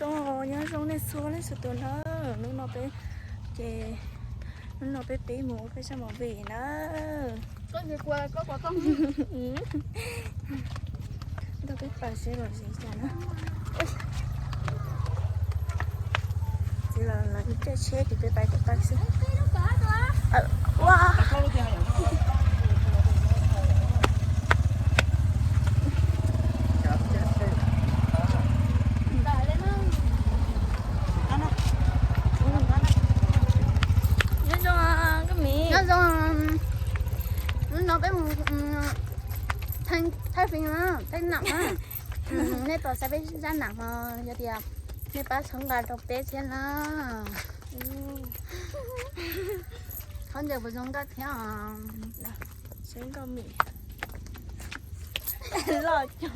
Zoo, nyob zoo nej txhua leej txhua tus na. Hnub no peb, ces hnub no peb pib mus ua peb zaj movie na. Ntawm peb pais seb los zis cas na. Txiv los lawv caij tsheb ces peb pais kom tag xwb. Ua, nyob zoo, koj miv. Nyob zoo, hnub no peb mus thaij fim na, thaij nam na. Nej tos saib peb zaj nam no, yog tias nej pab txhawb nqa rau peb thiab na. Qhov ntawd puas zoo nkauj thiab os? Seb nkauj mim loj cov.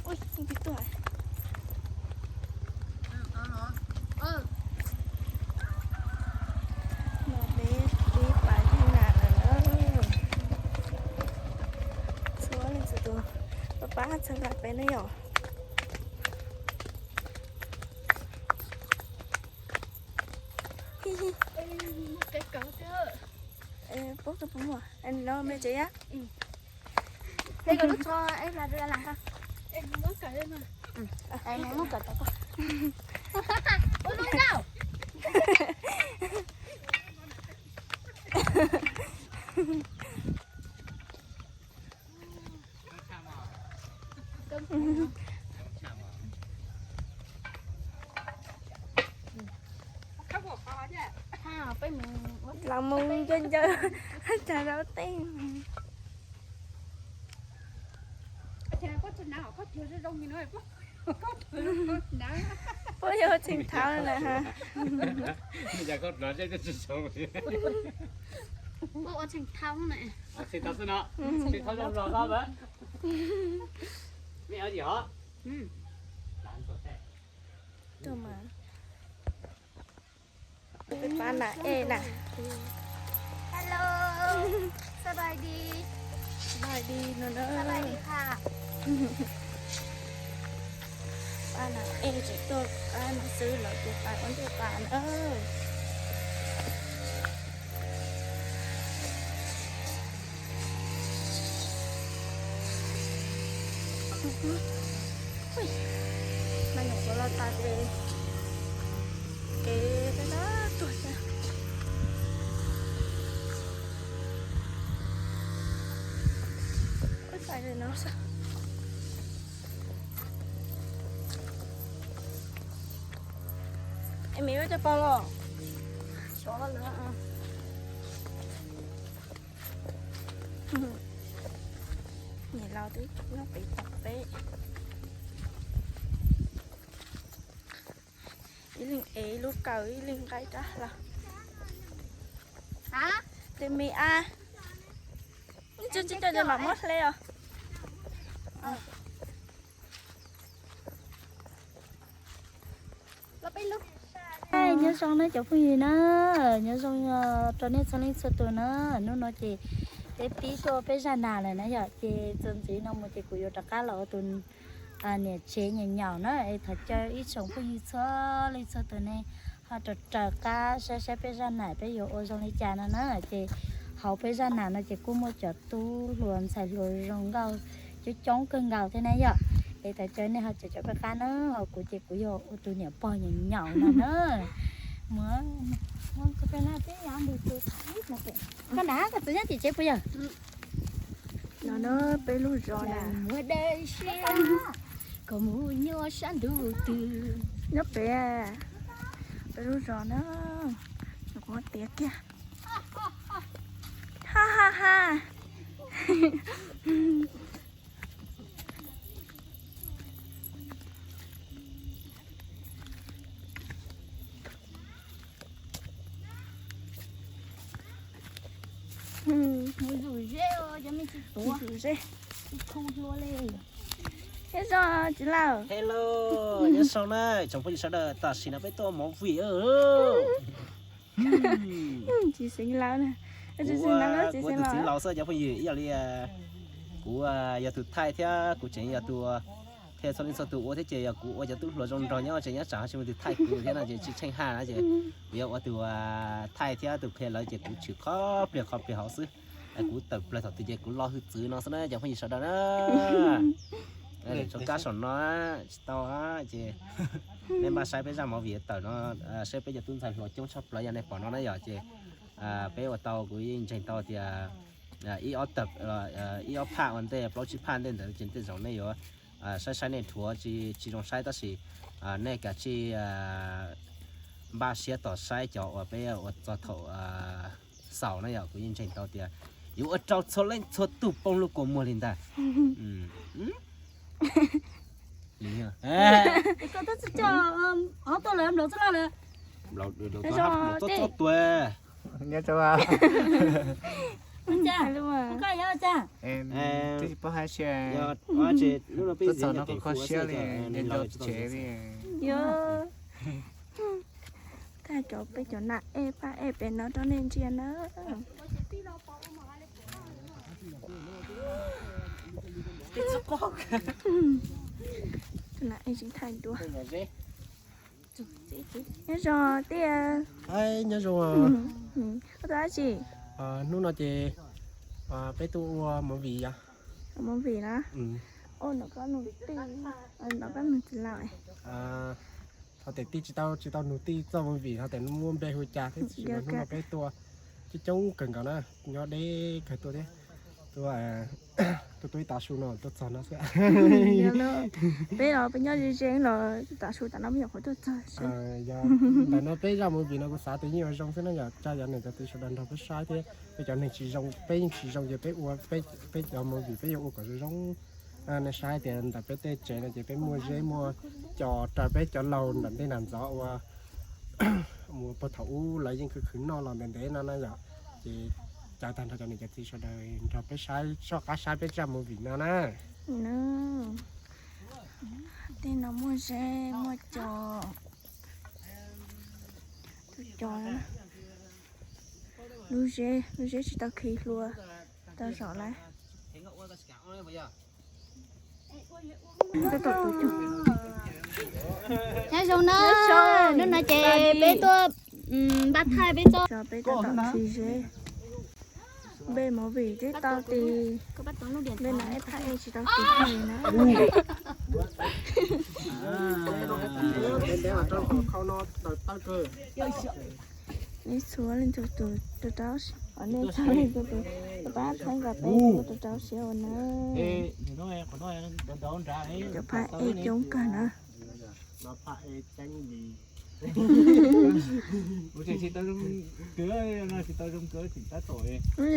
Ui, tuaj. No peb pib pais thaj nam lawm na. Txhua leej txhua tus, pab pab txhawb nqa peb na yom. Pub koj puas muaj no me tsev yab. Los mus ncaws ncaws, tsag rau tej. Puab yuav ua tseem thaum na ha. Tuaj mas. Peb pab nam ej na. Hello, สบายดี สบายดี no na. สบายดีค่ะ Pab nam ej tseem tuaj pab nam xwb los ces pais ua ntej tas na. Mas nyuam qhuav los tas ces kev dab dab tuag thiab. Ib pais no xwb. Es me ua cov pog los sov lawm. Niam laus twb nyob pem tom peb. Ib leeg ev ib lub kaw, ib leeg nqa ib rab hlau. Tus me a, ib tug tsis tau ces mam muab hle os. Nyob zoo na cov phooj ywg na, nyob zoo rau nej txhua leej txhua tus na. Hnub no ces peb pib tuaj peb zaj nas lawm na yom, ces txuas ntxiv no mus ces kuv yuav rov qab los ua tus niam tsev nyaum nyaum na. Es thov caw ib tsoom phooj ywg txhua leej txhua tus nej ho raws raws qab saib saib peb zaj nas peb yuav ua zoo li cas no na. Ces hauv peb zaj nas no ces kuj muaj cov tub hluas ntxhais hluas zoo nkauj coob coob kawg nkaus thiab na yom. Es thov caw nej ho caum caum peb qab na, ho kuv ces kuv yog ua tus niam pog nyaum nyaum no na. Muab, muab koj peb na, peb yog tus, koj na, koj txiv nyob tim tsev puas yog? No na, peb lub zos na. Muab dej siab, koj mus nyuaj sab ntuj twg. Nyob pem, peb lub zos na, kuv tiav kiag. Ha ha ha. Mus zuj zus, cov me tsis tuav, zuj zus, tsis thu hlua li. Nyob zoo txiv laus. Hello, nyob zoo na tsoom phooj ywg sawv daws, tam sim no peb tuaj movie. Tsis xeev laus na. Kuv ua tus txiv laus xwb cov phooj ywg, ib yam li kuv yog tus thaij thiab kuv tseem yog tus Qhia txhua leej txhua tus ua thiab ces yog kuv ua cov tub hluas zoo nraug nyob tsev nyob tsam ho tsis muaj tus thaij kuv thiab no ces tsis tsheej haj na ces kuv yuav ua tus thaij thiab tus qhia lawv ces kuv tshwm qhov pliag qhov pliag hauv xwb. Kuv tawm plaws thaum twg ces kuv lo hwj txwv no xwb na cov phooj ywg sawv daws na. Saum kab saum no tsis tau ces nej npaj saib peb zaj movie tawm no, saib peb cov tub ntxhais hluas coob tshaj plaws yog nej pom no na yom ces peb ua tau kuv yeej ntseeg tau tias ib ob tawm, ib ob phaj ua ntej plaub tsib phaj ntej ntawd ces tej zaum nej yuav saib saib nej dhuav tsis zoo saib tab sis nej kav tsij npaj siab tos saib cov uas peb ua txog thaum xaus na yom kuv yeej ntseeg tau tias yuav ua rau txhua leej txhua tus poob lub kua muag li ntag. Tua txog no kho siab li, nco tsev li. Tag cov peb cov nam ej phaj ej pem no rau nej ntsia na. Nam ej tsis thaij dua. Nyob zoo tiag. Nyob zoo. Koj tuaj dab tsi? Hnub no ces peb tuaj ua movie yom. Movie na. Ua nom koj nug tij, nom koj nug tij laug. Thaum tej tij tsis tau tsis tau nug tij txoj movie thaum tej muaj npe hu cas thiab hnub no peb tuaj coob coob kawg nkaus na, nyob deb kawg tuaj thiab. Tuaj, tuaj tuaj ib tav su no tuaj txog no xwb. Peb los peb nyob ze ze los tav su tam no me nyuam qhuav tuaj txog. Yog ntawm no peb zaj movie no kuv xav tias yeej yuav zoo xwb na yom, coj yog nej cov tij sawv daws nrog peb saib thiab peb cov neeg tsis zoo, peb yeej tsis zoo ces peb ua peb cov movie peb yuav ua kom zoo zoo. Nej saib tias ntawm peb tej tsev no ces peb muaj zeb muaj cos raws peb cov laug ntawm ntej nram ntxov ua mus puag thaum ub lawv yeej khwv khwv noj los ntev ntev no na yom. Ces caw tag nrho cov niam cov txiv sawv daws nrog peb saib soj qab saib peb zaj movie no na. Tej no muaj zeb muaj cos, tus cos, lub zeb lub zeb tsis tau khi hlua, tau zaum lawm. Nyob zoo na, hnub no ces peb tuaj npaj thaij peb txoj, peb tab tom khi zeb, npej movie twb tau tis, npej no ib phaj ej tsis tau tis na. Nej txhua leej txhua tus rau rau siab, nej txhua leej txhua tus rau pab thaij nqa peb txhua tus rau rau siab ua na. Cov phaj ej coob kawg na.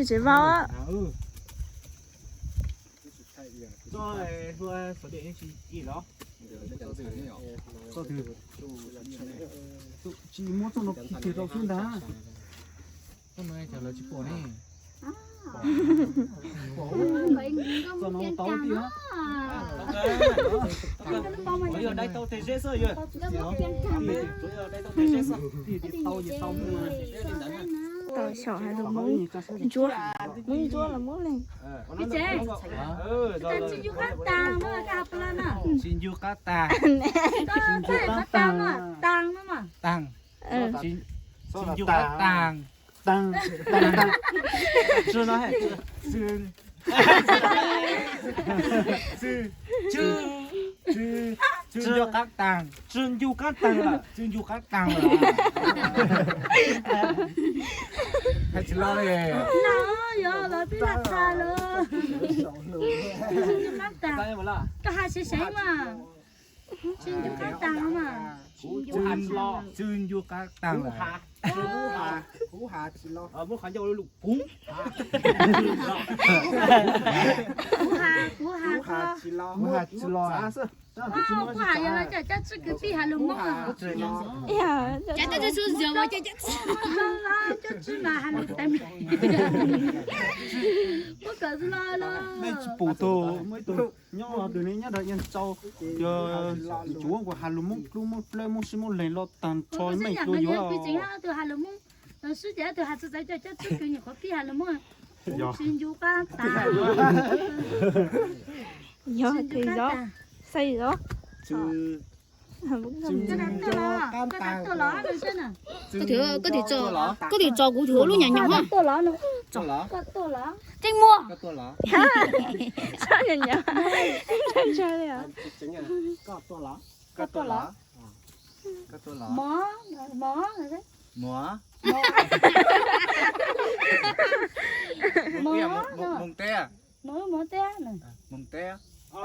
Tsev vau. Tsis muab txoj no kiag rau xwb ntag. Txoj no tsis pom ne. Txoj no tau tiag. Tsuas yog dai tau tes zeb xwb yog. Tsuas yog dai tau tes zeb xwb. Tau xyaum hais lus Hmoob ntsuab, Hmoob ntsuab los Hmoob leeg. Tsis ncu qab tag no, tsis ncu qab tag. Tsis ncu qab tag. Tag no mas tag. Tsis ncu qab tag. Tag, tag, tag. Tsis no, tsis, tsis, tsis ncu qab tag, tsis ncu qab tag lawm, tsis ncu qab tag lawm. Hais tsis los li. Los yog los twb laj tag lawm. Tsis ncu qab tag. Koj hais sev sev mas. Tsis ncu qab tag mas. Tsis ncu qab tag lawm. Kuv has tsis los. Kuv has, kuv has, kuv has tsis los. Kuv has yog los coj cov tswj kwv tij has lus Hmoob. Cov coj tswj su zos mas coj cov tswj, coj tswj mas has lus teeb. Kuv kom los los. Nej tsis pum tug nyob tus ne nyob rau Iab Tsau, yog tsis muab kuv has lus Hmoob plub Hmoob plawb Hmoob sib Hmoob leeg los tag nrho mej tua yuav. Tus has lus Hmoob, tus has txawv txawv coj cov tswj kwv nyuam qhuav pib has lus Hmoob. Tsis ncu qab tag. Yog, tsis ncu qab tag. Txhais os. Koj twb tso, koj twb tso kuv twb lub nyuam nyuam. Tseeb muaj. Koj tuaj los? Muaj. Moog teb. Moog teb. Moog teb. Moog teb. Moog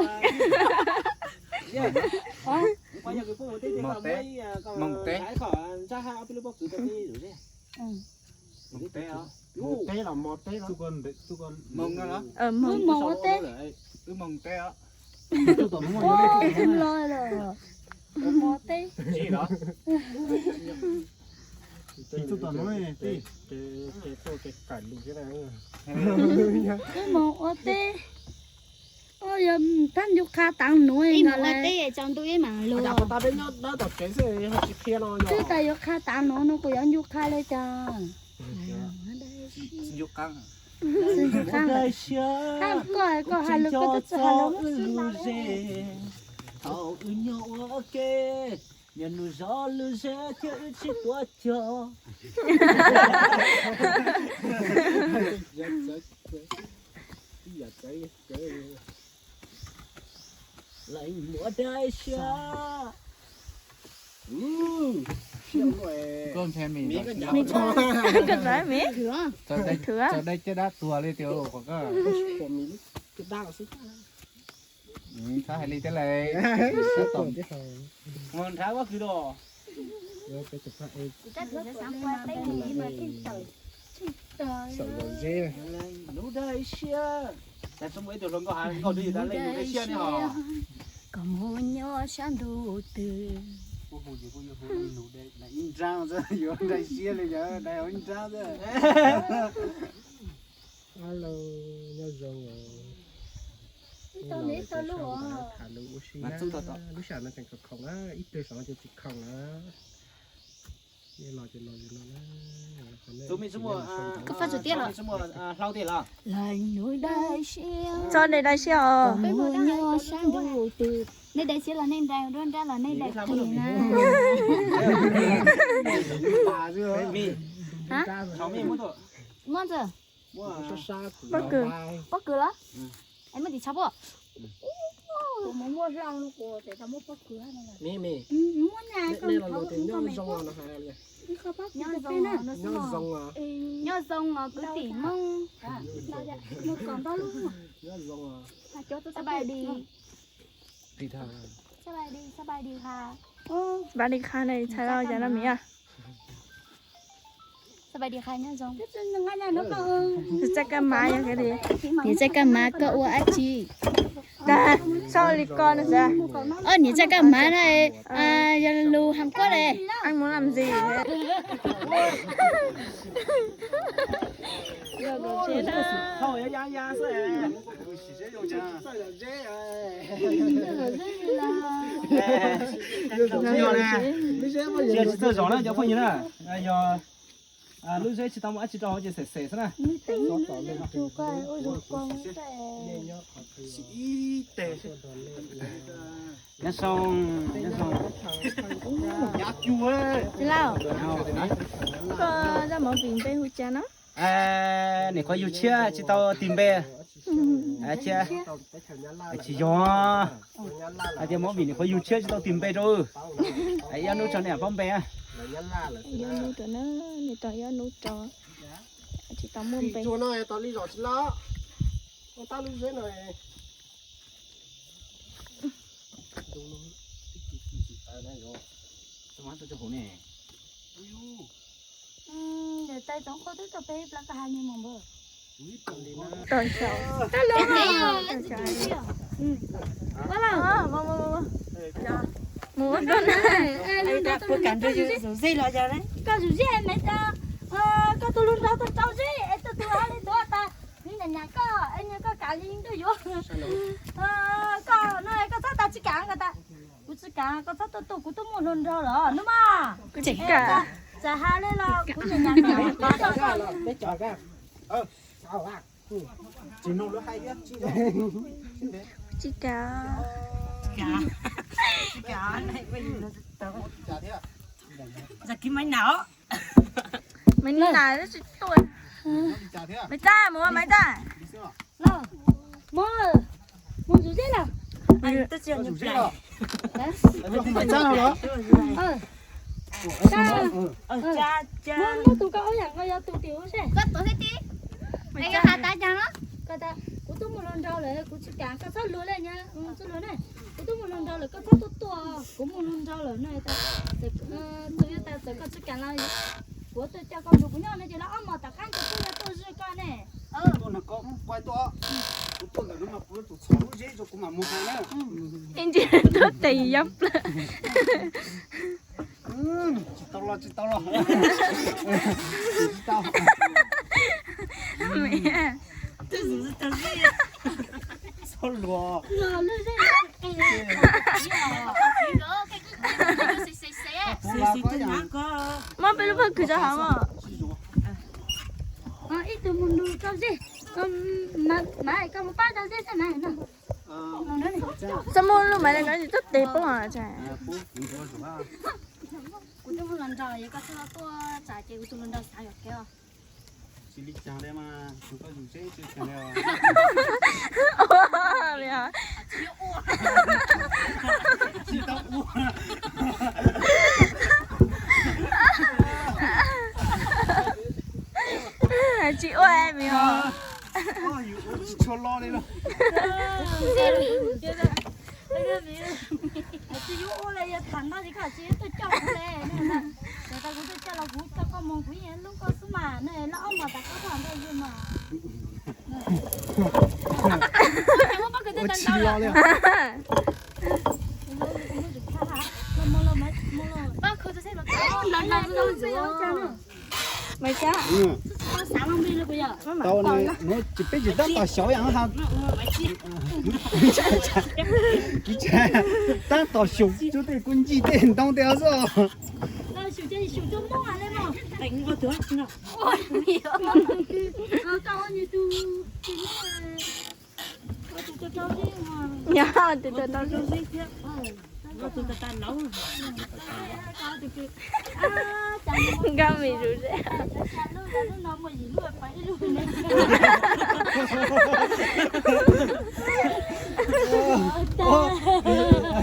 teb. Moog teb los mos teb los? Moog no los? Wb moog teb os. Mos teb. Wb moog ua teb. Ua yog thab ncu qha taav nuav ib mam ua teb tsaus ntuj ib mam lug. Twb tas yuav qha taav nuav no kuv yuav ncu qha le cas. Koj, koj has lug koj twb tsi has lug. Thaum wb nyuam ua ke, nyuam nus zov lub zeb thiab wb tsis tuav cog. Leej muam dai siab. Txawv dai caj dab tuag li tias. Txhob hais li thiab lauj. Nrhav pob kws los. Nub dai siab. Tag tso muaj ib tug hluas nkauj has nkauj dwb yus tas leej nub dai siab ne hos. Koj mus nyob sab ntuj twg? Ib nrab xwb yuav dai siab li yog dai ib nrab xwb. Hello, nyob zoo os. Tham lus ua si na, lub sij hawm no tseem khoom khoom na, ib tug saum no ces tsis khoom na. Koj faj tsum tiaj los? Leej nub dai siab. Txhob dai dai siab os. Koj mus nyob sab ntuj twg? Nej dai siab los nej dai, duab nrab los nej dai qis na. Muab ntxawg. Pob kws. Pob kws los? Es muaj tim tshav puas? Nyob zoo os kwv tij Hmoob. Xab vais dis. Xab vais dis, xab vais dis ha. Xab vais dis ha ne, txhais tau cas no miv. Xab vais dis ha, nyob zoo. Txaj kaj mav yog li. Niam txaj kaj mav koj ua dab tsi? Tag, txhob li ko no xav. Niam txaj kaj mav na, yog lus Hàn Quốc li. Anh muốn làm gì thế? Tsis txawj zov na cov phooj ywg na, yog lub zeb tsis tau muaj dab tsi rau hauv ces xem xem xwb na. Ib teg. Nyob zoo, nyob zoo. Tij laug, koj zaj movie npe hu cas no? Nim qhuav yug tshiab tsis tau tis npe. Tsis yog, hais tias movie nim qhuav yug tshiab tsis tau tis npe rau. Ib ob hnub tso nej paub npe. Ib ob hnub rau na, nej rau ib ob hnub rau. Tsis tau muaj npe. Mus ua dua na. Koj zus zeb me tas, koj tus hluas nraug tuaj rau zeb es tuaj tus hauj lwm tuaj tas, nws nyam nyam koj es nyam koj kam li ntuj yuav. Koj no koj txhob tas tsis kam ko tas, kuv tsis kam, koj txhob tuaj tuaj, kuv twb muaj hluas nraug lawm no mas. Txawm hais li los kuv nyam nyam koj. Tsis kam. Maiv Nab tsis tuaj. Maiv Txaj, mus Maiv Txaj. Mus, mus zuj zus los. Muab tus koj ua yam nkaus yog tus tim ub seb. Koj tuav xwb tib. Es koj has tas cas no? Koj tas, kuv twb mus hluas nraug lawm, kuv tsis kam, koj txhob luag li nyab, txhob luag ne. Kuv twb mus hluas nraug lawm, koj txhob tuaj tua, kuv mus hluas nraug lawm no. Tus yog tas txawm koj tsis kam los kuv tuaj coj koj mus, kuv nyob no ces lawv ob mos tom qab ces kuv yuav tuaj zij koj ne. Tuaj no koj quaj tuaj, kuv tuaj ntawm no mas kuv tus txhom lub zeb rau kuv mam mus hais na. Ib ntsis tuaj tes yab plawg. Tsis tau los, tsis tau los. Tsis tau. Txhob luag. Muab peb lub pob kws rau hauv os. Ib tug mus nrug tau zeb, mas koj mus pab tau zeb xwb na. Txhob muab lub maiv li no tsis tuaj tes poob. Kuv twb mus hluas nraug, yog koj txhob tuaj tsam ces kuv tus hluas nraug xav yuam kev os. Tsis li cas li mas, tus koj yus zeb tsis cas li os. Tsis tau ua. Tsis ua me os. Yus ua tsis tshua lo li no. Tsis yuav ua li, yog tham ntau ces koj tsis tuaj coj kuv li. Tau kuv tuaj coj los kuv coj koj mus kuv yeej hlub koj xwb mas, no lawv ob mos tas koj tuaj ntau yus mas. Ua tsis lo li. Maiv Txaj, tau na, tsis peb tsis tab tom xyaum yam ha. Tab tom xyaum cuag tej kuj ncig tej ntoo tej xwb. Yog tus tau tau zeb thiab. Nkauj me zus zeb.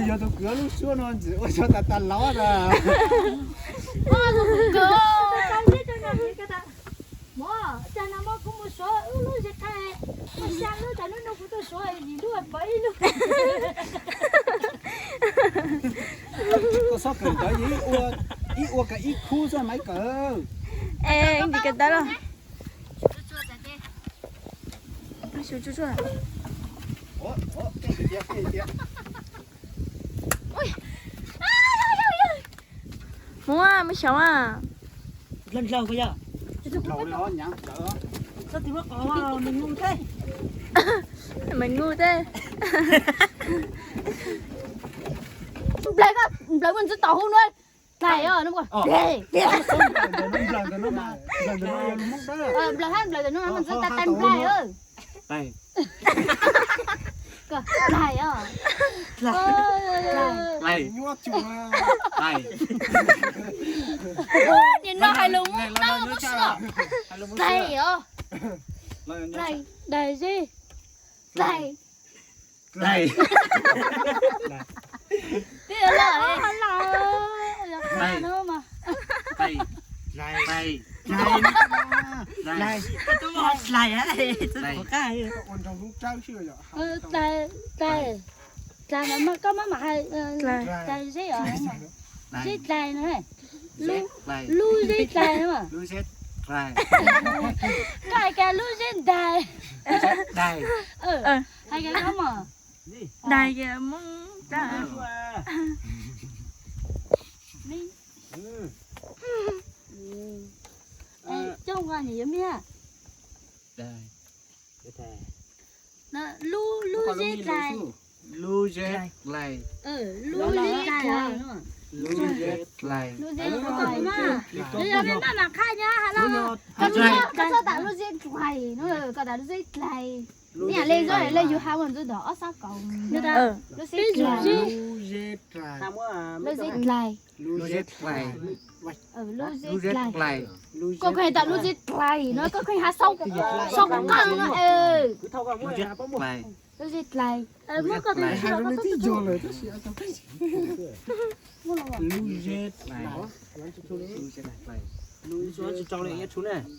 Yog tus kwv lub suab no ntxim ua xyov tas tas lav na. Mog, cas no mog kuv mus suav wb lub zeb qai, muaj xya lub tas hnub no kuv tuaj suav yim lub pov ib lub. Koj txhob kawm ntawv, ib ua kawm ib khub xwb Maiv Kawm. Es nti kawm ntawv los. Mus, mus xyaum a. Meem ngu thiab. Nplawg, nplawg muaj ntxwv tau hu nuav. Dlais os, nplawg hab nplawg ntawm nuav mas ntxwv tas tas dlais os. Dlais os. Nim no hais lus Hmoob Dawb muab suav. Dlais os. Dlais zeb. Dlais. Twb yog lawm. Dlais. Dlais. Dlais. Dlais. Dlais. Dlais no mas koj maj mam hais, dlais zeb os. Zeb dlais no. Lub zeb dlais no. Koj hais kiag lub zeb dlais. Hais kiag koj mog. Dlais kiag Hmoob dlais. Coj nqa nyiam yuav miag. Lub, lub zeb dlais. Lub zeb dlais. Lub zeb dlais. Lub zeb dlais. Yog maj mam qha nyab hais los. Koj txhob tas lub zeb dlais no, koj tas lub zeb dlais. Ib yam li, ib yam li yus hais ua ntxwv ntawm ob sab kaum, lub zeb dlais, lub zeb dlais, lub zeb dlais. Koj kheev tas lub zeb dlais no, koj kheev hais sau, sau qeej no. Lub zeb dlais, lub zeb dlais, lub zeb dlais, lub zeb dlais, lub zeb dlais.